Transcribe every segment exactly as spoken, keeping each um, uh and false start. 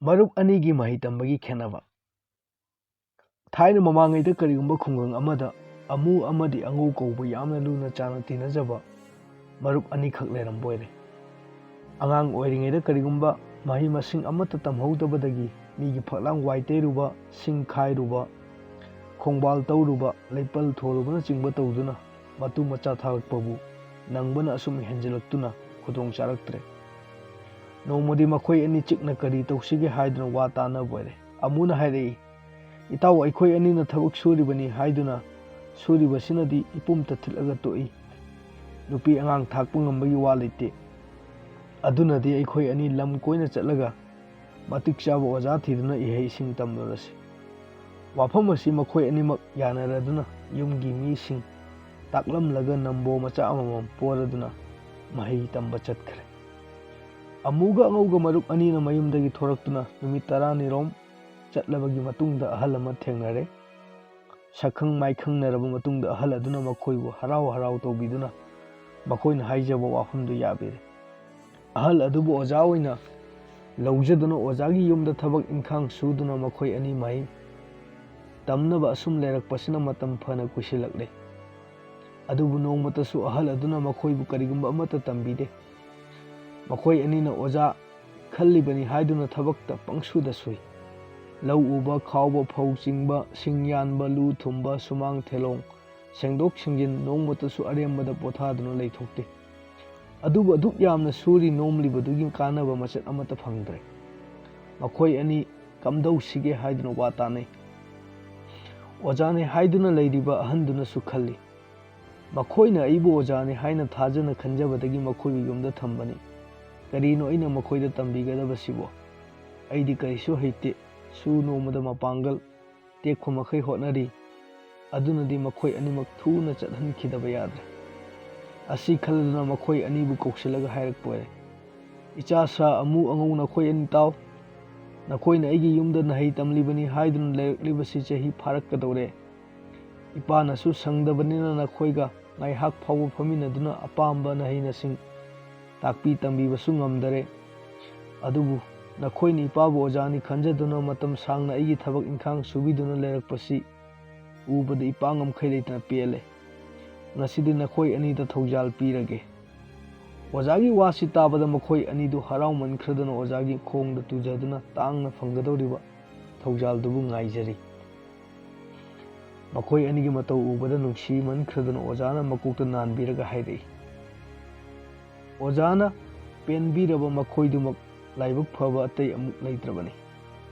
ꯃꯔꯨꯞ ꯑꯅꯤꯒꯤ ꯃꯍꯩ ꯇꯝꯕꯒꯤ ꯈꯦꯠꯅꯕ꯫ ꯊꯥꯏꯅ ꯃꯃꯥꯡꯉꯩꯗ ꯀꯔꯤꯒꯨꯝꯕ ꯈꯨꯡꯒꯪ ꯑꯃꯗ ꯑꯃꯨ ꯑꯃꯗꯤ ꯑꯉꯧ ꯀꯧꯕ ꯌꯥꯝꯅ ꯂꯨꯅ ꯆꯥꯟꯅ ꯇꯤꯟꯅꯖꯕ ꯃꯔꯨꯞ ꯑꯅꯤꯈꯛ ꯂꯩꯔꯝꯕ ꯑꯣꯏꯔꯦ꯫ ꯑꯉꯥꯡ ꯑꯣꯏꯔꯤꯉꯩꯗ ꯀꯔꯤꯒꯨꯝꯕ ꯃꯍꯩ ꯃꯁꯤꯡ ꯑꯃꯠꯇ ꯇꯝꯍꯧꯗꯕꯗꯒꯤ ꯃꯤꯒꯤ ꯐꯛꯂꯥꯡ ꯋꯥꯏ ꯇꯩꯔꯨꯕ, ꯁꯤꯡ ꯈꯥꯏꯔꯨꯕ, ꯈꯣꯡꯕꯥꯜ ꯇꯧꯔꯨꯕ, ꯂꯩꯄꯜ ꯊꯣꯜꯂꯨꯕꯅꯆꯤꯡꯕ ꯇꯧꯗꯨꯅ ꯃꯇꯨ ꯃꯆꯥ ꯊꯥꯔꯛꯄꯕꯨ ꯅꯪꯕꯅ ꯑꯁꯨꯝ ꯍꯦꯟꯖꯤꯜꯂꯛꯇꯨꯅ ꯈꯨꯗꯣꯡ ꯆꯥꯔꯛꯇ꯭ꯔꯦ꯫ ꯅꯣꯡꯃꯗꯤ ꯃꯈꯣꯏ ꯑꯅꯤ ꯆꯤꯛꯅ ꯀꯔꯤ ꯇꯧꯁꯤꯒꯦ ꯍꯥꯏꯗꯨꯅ ꯋꯥ ꯇꯥꯅꯕ ꯑꯣꯏꯔꯦ꯫ ꯑꯃꯨꯅ ꯍꯥꯏꯔꯛꯏ, "ꯏꯇꯥꯎ, ꯑꯩꯈꯣꯏ ꯑꯅꯤꯅ ꯊꯕꯛ ꯁꯨꯔꯤꯕꯅꯤ ꯍꯥꯏꯗꯨꯅ ꯁꯨꯔꯤꯕꯁꯤꯅꯗꯤ ꯏꯄꯨꯝ ꯇꯠꯊꯤꯠꯂꯒ ꯇꯣꯛꯏ꯫ ꯅꯨꯄꯤ ꯑꯉꯥꯡ ꯊꯥꯛꯄ ꯉꯝꯕꯒꯤ ꯋꯥ ꯂꯩꯇꯦ꯫ ꯑꯗꯨꯅꯗꯤ ꯑꯩꯈꯣꯏ ꯑꯅꯤ ꯂꯝ ꯀꯣꯏꯅ ꯆꯠꯂꯒ ꯃꯇꯤꯛ ꯆꯥꯕ ꯑꯣꯖꯥ ꯊꯤꯗꯨꯅ ꯏꯍꯩ ꯏꯁꯤꯡ ꯇꯝꯂꯨꯔꯁꯤ꯫" ꯋꯥꯐꯝ ꯑꯁꯤ ꯃꯈꯣꯏ ꯑꯅꯤꯃꯛ ꯌꯥꯅꯔꯗꯨꯅ ꯌꯨꯝꯒꯤ ꯃꯤꯁꯤꯡ ꯇꯥꯛꯂꯝꯂꯒ ꯅꯝꯕꯣ ꯃꯆꯥ ꯑꯃꯃꯝ ꯄꯣꯔꯗꯨꯅ ꯃꯍꯩ ꯇꯝꯕ ꯆꯠꯈ꯭ꯔꯦ꯫ ꯑꯃꯨꯒ ꯑꯉꯧꯒ ꯃꯔꯨꯞ ꯑꯅꯤꯅ ꯃꯌꯨꯝꯗꯒꯤ ꯊꯣꯔꯛꯇꯨꯅ ꯅꯨꯃꯤꯠ ꯇꯔꯥꯅꯤꯔꯣꯝ ꯆꯠꯂꯕꯒꯤ ꯃꯇꯨꯡꯗ ꯑꯍꯜ ꯑꯃ ꯊꯦꯡꯅꯔꯦ꯫ ꯁꯛꯈꯪ ꯃꯥꯏꯈꯪꯅꯔꯕ ꯃꯇꯨꯡꯗ ꯑꯍꯜ ꯑꯗꯨꯅ ꯃꯈꯣꯏꯕꯨ ꯍꯔꯥꯎ ꯍꯔꯥꯎ ꯇꯧꯕꯤꯗꯨꯅ ꯃꯈꯣꯏꯅ ꯍꯥꯏꯖꯕ ꯋꯥꯐꯝꯗꯨ ꯌꯥꯕꯤꯔꯦ꯫ ꯑꯍꯜ ꯑꯗꯨꯕꯨ ꯑꯣꯖꯥ ꯑꯣꯏꯅ ꯂꯧꯖꯗꯨꯅ ꯑꯣꯖꯥꯒꯤ ꯌꯨꯝꯗ ꯊꯕꯛ ꯏꯪꯈꯥꯡ ꯁꯨꯗꯨꯅ ꯃꯈꯣꯏ ꯑꯅꯤ ꯃꯍꯩ ꯇꯝꯅꯕ ꯑꯁꯨꯝ ꯂꯩꯔꯛꯄꯁꯤꯅ ꯃꯇꯝ ꯐꯅ ꯀꯨꯏꯁꯤꯜꯂꯛꯂꯦ꯫ ꯑꯗꯨꯕꯨ ꯅꯣꯡꯃꯇꯁꯨ ꯑꯍꯜ ꯑꯗꯨꯅ ꯃꯈꯣꯏꯕꯨ ꯀꯔꯤꯒꯨꯝꯕ ꯑꯃꯠꯇ ꯇꯝꯕꯤꯗꯦ꯫ ꯃꯈꯣꯏ ꯑꯅꯤꯅ ꯑꯣꯖꯥ ꯈꯜꯂꯤꯕꯅꯤ ꯍꯥꯏꯗꯨꯅ ꯊꯕꯛꯇ ꯄꯪꯁꯨꯗ ꯁꯨꯏ꯫ ꯂꯧ ꯎꯕ, ꯈꯥꯎꯕ, ꯐꯧ ꯆꯤꯡꯕ, ꯁꯤꯡ ꯌꯥꯟꯕ, ꯂꯨ ꯊꯨꯝꯕ, ꯁꯨꯃꯥꯡ ꯊꯦꯂꯣꯡ ꯁꯦꯡꯗꯣꯛ ꯁꯦꯡꯖꯤꯟ, ꯅꯣꯡꯃꯇꯁꯨ ꯑꯔꯦꯝꯕꯗ ꯄꯣꯊꯥꯗꯨꯅ ꯂꯩꯊꯣꯛꯇꯦ꯫ ꯑꯗꯨꯕꯨ ꯑꯗꯨꯛ ꯌꯥꯝꯅ ꯁꯨꯔꯤ ꯅꯣꯝꯂꯤꯕꯗꯨꯒꯤ ꯀꯥꯟꯅꯕ ꯃꯆꯦꯠ ꯑꯃꯠꯇ ꯐꯪꯗ꯭ꯔꯦ꯫ ꯃꯈꯣꯏ ꯑꯅꯤ ꯀꯝꯗꯧꯁꯤꯒꯦ ꯍꯥꯏꯗꯨꯅ ꯋꯥ ꯇꯥꯅꯩ꯫ ꯑꯣꯖꯥꯅꯤ ꯍꯥꯏꯗꯨꯅ ꯂꯩꯔꯤꯕ ꯑꯍꯟꯗꯨꯅꯁꯨ ꯈꯜꯂꯤ, "ꯃꯈꯣꯏꯅ ꯑꯩꯕꯨ ꯑꯣꯖꯥꯅꯤ ꯍꯥꯏꯅ ꯊꯥꯖꯅ ꯈꯟꯖꯕꯗꯒꯤ ꯃꯈꯣꯏꯕꯨ ꯌꯨꯝꯗ ꯊꯝꯕꯅꯤ꯫ ꯀꯔꯤꯅꯣ ꯑꯩꯅ ꯃꯈꯣꯏꯗ ꯇꯝꯕꯤꯒꯗꯕꯁꯤꯕꯣ? ꯑꯩꯗꯤ ꯀꯔꯤꯁꯨ ꯍꯩꯇꯦ, ꯁꯨ ꯅꯣꯝꯕꯗ ꯃꯄꯥꯡꯒꯜ ꯇꯦꯛꯄ ꯃꯈꯩ ꯍꯣꯠꯅꯔꯤ꯫ ꯑꯗꯨꯅꯗꯤ ꯃꯈꯣꯏ ꯑꯅꯤꯃꯛ ꯊꯨꯅ ꯆꯠꯍꯟꯈꯤꯗꯕ ꯌꯥꯗ꯭ꯔꯦ꯫" ꯑꯁꯤ ꯈꯜꯂꯗꯨꯅ ꯃꯈꯣꯏ ꯑꯅꯤꯕꯨ ꯀꯧꯁꯤꯜꯂꯒ ꯍꯥꯏꯔꯛꯄ ꯑꯣꯏꯔꯦ, "ꯏꯆꯥ ꯁꯥ ꯑꯃꯨ ꯑꯉꯧ, ꯅꯈꯣꯏ ꯑꯅꯤ ꯇꯥꯎ꯫ ꯅꯈꯣꯏꯅ ꯑꯩꯒꯤ ꯌꯨꯝꯗ ꯅꯍꯩ ꯇꯝꯂꯤꯕꯅꯤ ꯍꯥꯏꯗꯨꯅ ꯂꯩꯔꯛꯂꯤꯕꯁꯤ ꯆꯍꯤ ꯐꯥꯔꯛꯀꯗꯧꯔꯦ꯫ ꯏꯄꯥꯅꯁꯨ ꯁꯪꯗꯕꯅꯤꯅ ꯅꯈꯣꯏꯒ ꯉꯥꯏꯍꯥꯛ ꯐꯥꯎꯕ ꯐꯝꯃꯤꯟꯅꯗꯨꯅ ꯑꯄꯥꯝꯕ ꯅꯍꯩ ꯅꯁꯤꯡ ꯇꯥꯛꯄꯤ ꯇꯝꯕꯤꯕꯁꯨ ꯉꯝꯗꯔꯦ꯫ ꯑꯗꯨꯕꯨ ꯅꯈꯣꯏꯅ ꯏꯄꯥꯕꯨ ꯑꯣꯖꯥꯅꯤ ꯈꯟꯖꯗꯨꯅ ꯃꯇꯝ ꯁꯥꯡꯅ ꯑꯩꯒꯤ ꯊꯕꯛ ꯏꯪꯈꯥꯡ ꯁꯨꯕꯤꯗꯨꯅ ꯂꯩꯔꯛꯄꯁꯤ ꯎꯕꯗ ꯏꯄꯥ ꯉꯝꯈꯩ ꯂꯩꯇꯅ ꯄꯦꯜꯂꯦ꯫ ꯉꯁꯤꯗꯤ ꯅꯈꯣꯏ ꯑꯅꯤꯗ ꯊꯧꯖꯥꯜ ꯄꯤꯔꯒꯦ꯫" ꯑꯣꯖꯥꯒꯤ ꯋꯥꯁꯤ ꯇꯥꯕꯗ ꯃꯈꯣꯏ ꯑꯅꯤꯗꯨ ꯍꯔꯥꯎꯃꯟꯈ꯭ꯔꯗꯨꯅ ꯑꯣꯖꯥꯒꯤ ꯈꯣꯡꯗ ꯇꯨꯖꯗꯨꯅ ꯇꯥꯡꯅ ꯐꯪꯒꯗꯧꯔꯤꯕ ꯊꯧꯖꯥꯜꯗꯨꯕꯨ ꯉꯥꯏꯖꯔꯤ꯫ ꯃꯈꯣꯏ ꯑꯅꯤꯒꯤ ꯃꯇꯧ ꯎꯕꯗ ꯅꯨꯡꯁꯤꯃꯟꯈ꯭ꯔꯗꯨꯅ ꯑꯣꯖꯥꯅ ꯃꯀꯣꯛꯇ ꯅꯥꯟꯕꯤꯔꯒ ꯍꯥꯏꯔꯛꯏ, "ꯑꯣꯖꯥꯅ ꯄꯦꯟꯕꯤꯔꯕ ꯃꯈꯣꯏꯗꯨꯃꯛ ꯂꯥꯏꯕꯛ ꯐꯕ ꯑꯇꯩ ꯑꯃꯨꯛ ꯂꯩꯇ꯭ꯔꯕꯅꯤ꯫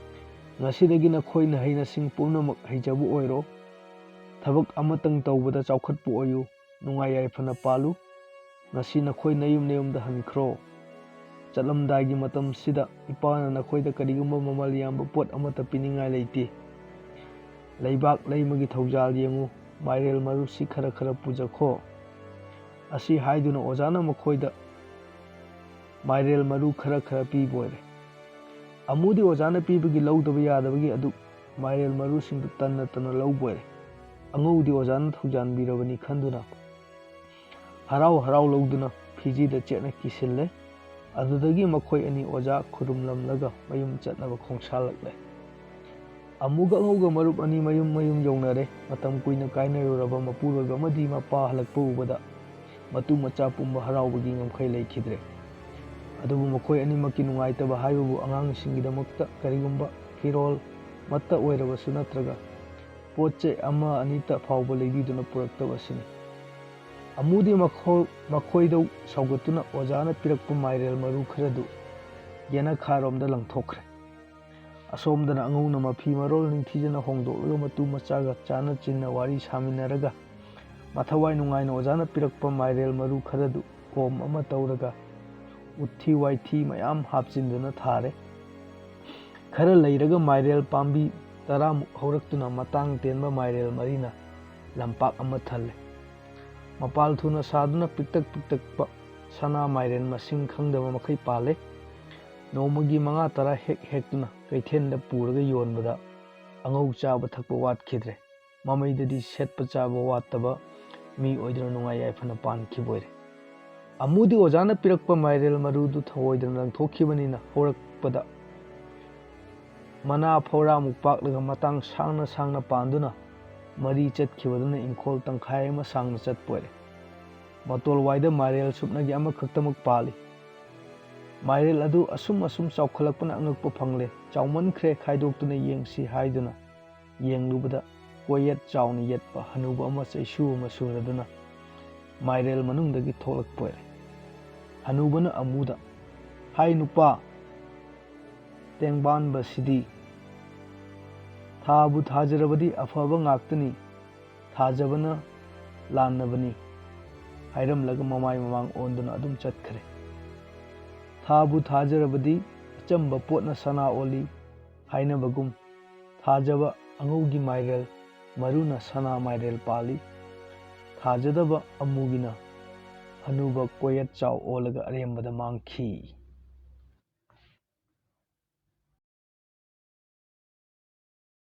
ꯉꯁꯤꯗꯒꯤ ꯅꯈꯣꯏ ꯅꯍꯩ ꯅꯁꯤꯡ ꯄꯨꯝꯅꯃꯛ ꯍꯩꯖꯕ ꯑꯣꯏꯔꯣ꯫ ꯊꯕꯛ ꯑꯃꯇꯪ ꯇꯧꯕꯗ ꯆꯥꯎꯈꯠꯄ ꯑꯣꯏꯌꯨ꯫ ꯅꯨꯡꯉꯥꯏ ꯌꯥꯏꯐꯅ ꯄꯥꯜꯂꯨ꯫ ꯉꯁꯤ ꯅꯈꯣꯏ ꯅꯌꯨꯝ ꯅꯌꯨꯝꯗ ꯍꯟꯈ꯭ꯔꯣ꯫ ꯆꯠꯂꯝꯗꯥꯏꯒꯤ ꯃꯇꯝꯁꯤꯗ ꯏꯄꯥꯅ ꯅꯈꯣꯏꯗ ꯀꯔꯤꯒꯨꯝꯕ ꯃꯃꯜ ꯌꯥꯝꯕ ꯄꯣꯠ ꯑꯃꯠꯇ ꯄꯤꯅꯤꯡꯉꯥꯏ ꯂꯩꯇꯦ꯫ ꯂꯩꯕꯥꯛ ꯂꯩꯃꯒꯤ ꯊꯧꯖꯥꯜ ꯌꯦꯡꯉꯨ, ꯃꯥꯏꯔꯦꯜ ꯃꯔꯨꯁꯤ ꯈꯔ ꯈꯔ ꯄꯨꯖꯈꯣ꯫" ꯑꯁꯤ ꯍꯥꯏꯗꯨꯅ ꯑꯣꯖꯥꯅ ꯃꯈꯣꯏꯗ ꯃꯥꯏꯔꯦꯜ ꯃꯔꯨ ꯈꯔ ꯈꯔ ꯄꯤꯕ ꯑꯣꯏꯔꯦ꯫ ꯑꯃꯨꯗꯤ ꯑꯣꯖꯥꯅ ꯄꯤꯕꯒꯤ ꯂꯧꯗꯕ ꯌꯥꯗꯕꯒꯤ ꯑꯗꯨ ꯃꯥꯏꯔꯦꯜ ꯃꯔꯨꯁꯤꯡꯗꯨ ꯇꯟꯅ ꯇꯟꯅ ꯂꯧꯕ ꯑꯣꯏꯔꯦ꯫ ꯑꯉꯧꯗꯤ ꯑꯣꯖꯥꯅ ꯊꯧꯖꯥꯟꯕꯤꯔꯕꯅꯤ ꯈꯟꯗꯨꯅ ꯍꯔꯥꯎ ꯍꯔꯥꯎ ꯂꯧꯗꯨꯅ ꯐꯤꯖꯤꯗ ꯆꯦꯠꯅ ꯀꯤꯁꯤꯜꯂꯦ꯫ ꯑꯗꯨꯗꯒꯤ ꯃꯈꯣꯏ ꯑꯅꯤ ꯑꯣꯖꯥ ꯈꯨꯔꯨꯝꯂꯝꯂꯒ ꯃꯌꯨꯝ ꯆꯠꯅꯕ ꯈꯣꯡꯁꯥꯜꯂꯛꯂꯦ꯫ ꯑꯃꯨꯒ ꯑꯉꯧꯒ ꯃꯔꯨꯞ ꯑꯅꯤ ꯃꯌꯨꯝ ꯃꯌꯨꯝ ꯌꯧꯅꯔꯦ꯫ ꯃꯇꯝ ꯀꯨꯏꯅ ꯀꯥꯏꯅꯔꯨꯔꯕ ꯃꯄꯨꯔꯣꯏꯕ ꯑꯃꯗꯤ ꯃꯄꯥ ꯍꯜꯂꯛꯄ ꯎꯕꯗ ꯃꯇꯨ ꯃꯆꯥ ꯄꯨꯝꯕ ꯍꯔꯥꯎꯕꯒꯤ ꯉꯝꯈꯩ ꯂꯩꯈꯤꯗ꯭ꯔꯦ꯫ ꯑꯗꯨꯕꯨ ꯃꯈꯣꯏ ꯑꯅꯤꯃꯛꯀꯤ ꯅꯨꯡꯉꯥꯏꯇꯕ ꯍꯥꯏꯕꯕꯨ ꯑꯉꯥꯡꯁꯤꯡꯒꯤꯗꯃꯛꯇ ꯀꯔꯤꯒꯨꯝꯕ ꯐꯤꯔꯣꯜ ꯃꯠꯇ ꯑꯣꯏꯔꯕꯁꯨ ꯅꯠꯇ꯭ꯔꯒ ꯄꯣꯠ ꯆꯩ ꯑꯃ ꯑꯅꯤꯇ ꯐꯥꯎꯕ ꯂꯩꯕꯤꯗꯨꯅ ꯄꯨꯔꯛꯇꯕ ꯑꯁꯤꯅꯤ꯫ ꯑꯃꯨꯗꯤ ꯃꯈꯣ-, ꯃꯈꯣꯏꯗꯧ ꯁꯥꯎꯒꯠꯇꯨꯅ ꯑꯣꯖꯥꯅ ꯄꯤꯔꯛꯄ ꯃꯥꯏꯔꯦꯜ ꯃꯔꯨ ꯈꯔꯗꯨ ꯌꯦꯅꯈꯥꯔꯣꯝꯗ ꯂꯪꯊꯣꯛꯈ꯭ꯔꯦ꯫ ꯑꯁꯣꯝꯗꯅ ꯑꯉꯧꯅ ꯃꯐꯤ ꯃꯔꯣꯜ ꯅꯤꯡꯊꯤꯖꯅ ꯍꯣꯡꯗꯣꯛꯂꯒ ꯃꯇꯨ ꯃꯆꯥꯒ ꯆꯥꯅ ꯆꯤꯟꯅ ꯋꯥꯔꯤ ꯁꯥꯃꯤꯟꯅꯔꯒ ꯃꯊꯋꯥꯏ ꯅꯨꯡꯉꯥꯏꯅ ꯑꯣꯖꯥꯅ ꯄꯤꯔꯛꯄ ꯃꯥꯏꯔꯦꯜ ꯃꯔꯨ ꯈꯔꯗꯨ ꯀꯣꯝ ꯑꯃ ꯇꯧꯔꯒ ꯎꯠꯊꯤ ꯋꯥꯏꯊꯤ ꯃꯌꯥꯝ ꯍꯥꯞꯆꯤꯟꯗꯨꯅ ꯊꯥꯔꯦ꯫ ꯈꯔ ꯂꯩꯔꯒ ꯃꯥꯏꯔꯦꯜ ꯄꯥꯝꯕꯤ ꯇꯔꯥꯃꯨꯛ ꯍꯧꯔꯛꯇꯨꯅ ꯃꯇꯥꯡ ꯇꯦꯟꯕ ꯃꯥꯏꯔꯦꯜ ꯃꯔꯤꯅ ꯂꯝꯄꯥꯛ ꯑꯃ ꯊꯜꯂꯦ꯫ ꯃꯄꯥꯜ ꯊꯨꯅ ꯁꯥꯗꯨꯅ ꯄꯤꯛꯇꯛ ꯄꯤꯛꯇꯛꯄ ꯁꯅꯥ ꯃꯥꯏꯔꯦꯟ ꯃꯁꯤꯡ ꯈꯪꯗꯕ ꯃꯈꯩ ꯄꯥꯜꯂꯦ꯫ ꯅꯣꯡꯃꯒꯤ ꯃꯉꯥ ꯇꯔꯥ ꯍꯦꯛ ꯍꯦꯛꯇꯨꯅ ꯀꯩꯊꯦꯜꯗ ꯄꯨꯔꯒ ꯌꯣꯟꯕꯗ ꯑꯉꯧ ꯆꯥꯕ ꯊꯛꯄ ꯋꯥꯠꯈꯤꯗ꯭ꯔꯦ꯫ ꯃꯃꯩꯗꯗꯤ ꯁꯦꯠꯄ ꯆꯥꯕ ꯋꯥꯠꯇꯕ ꯃꯤ ꯑꯣꯏꯗꯨꯅ ꯅꯨꯡꯉꯥꯏ ꯌꯥꯏꯐꯅ ꯄꯥꯟꯈꯤꯕ ꯑꯣꯏꯔꯦ꯫ ꯑꯃꯨꯗꯤ ꯑꯣꯖꯥꯅ ꯄꯤꯔꯛꯄ ꯃꯥꯏꯔꯦꯜ ꯃꯔꯨꯗꯨ ꯊꯧꯑꯣꯏꯗꯅ ꯂꯪꯊꯣꯛꯈꯤꯕꯅꯤꯅ ꯍꯧꯔꯛ-, ꯄꯗ ꯃꯅꯥ ꯐꯧꯔꯥꯃꯨꯛ ꯄꯥꯛꯂꯒ ꯃꯇꯥꯡ ꯁꯥꯡꯅ ꯁꯥꯡꯅ ꯄꯥꯟꯗꯨꯅ ꯃꯔꯤ ꯆꯠꯈꯤꯕꯗꯨꯅ ꯏꯪꯈꯣꯜ ꯇꯪꯈꯥꯏ ꯑꯃ ꯁꯥꯡꯅ ꯆꯠꯄ ꯑꯣꯏꯔꯦ꯫ ꯃꯇꯣꯜ ꯋꯥꯏꯗ ꯃꯥꯏꯔꯦꯜ ꯁꯨꯞꯅꯒꯤ ꯑꯃꯈꯛꯇꯃꯛ ꯄꯥꯜꯂꯤ꯫ ꯃꯥꯏꯔꯦꯜ ꯑꯗꯨ ꯑꯁꯨꯝ ꯑꯁꯨꯝ ꯆꯥꯎꯈꯠꯂꯛꯄꯅ ꯑꯉꯛꯄ ꯐꯪꯂꯦ꯫ ꯆꯥꯎꯃꯟꯈ꯭ꯔꯦ, ꯈꯥꯏꯗꯣꯛꯇꯨꯅ ꯌꯦꯡꯁꯤ ꯍꯥꯏꯗꯨꯅ ꯌꯦꯡꯂꯨꯕꯗ ꯀꯣꯌꯦꯠ ꯆꯥꯎꯅ ꯌꯦꯠꯄ ꯍꯅꯨꯕ ꯑꯃ ꯆꯩꯁꯨ ꯑꯃ ꯁꯨꯔꯗꯨꯅ ꯃꯥꯏꯔꯦꯜ ꯃꯅꯨꯡꯗꯒꯤ ꯊꯣꯛꯂꯛꯄ ꯑꯣꯏꯔꯦ꯫ ꯍꯅꯨꯕꯅ ꯑꯃꯨꯗ, "ꯍꯥꯏ ꯅꯨꯄꯥ, ꯇꯦꯡꯕꯥꯟꯕꯁꯤꯗꯤ ꯊꯥꯕꯨ ꯊꯥꯖꯔꯕꯗꯤ ꯑꯐꯕ ꯉꯥꯛꯇꯅꯤ, ꯊꯥꯖꯕꯅ ꯂꯥꯟꯅꯕꯅꯤ" ꯍꯥꯏꯔꯝꯂꯒ ꯃꯃꯥꯏ ꯃꯃꯥꯡ ꯑꯣꯟꯗꯨꯅ ꯑꯗꯨꯝ ꯆꯠꯈ꯭ꯔꯦ꯫ ꯊꯥꯕꯨ ꯊꯥꯖꯔꯕꯗꯤ ꯑꯆꯝꯕ ꯄꯣꯠꯅ ꯁꯅꯥ ꯑꯣꯜꯂꯤ ꯍꯥꯏꯅꯕꯒꯨꯝ, ꯊꯥꯖꯕ ꯑꯉꯧꯒꯤ ꯃꯥꯏꯔꯦꯜ ꯃꯔꯨꯅ ꯁꯅꯥ ꯃꯥꯏꯔꯦꯜ ꯄꯥꯜꯂꯤ, ꯊꯥꯖꯗꯕ ꯑꯃꯨꯒꯤꯅ ꯍꯅꯨꯕ ꯀꯣꯌꯦꯠ ꯆꯥꯎ ꯑꯣꯜꯂꯒ ꯑꯔꯦꯝꯕꯗ ꯃꯥꯡꯈꯤ꯫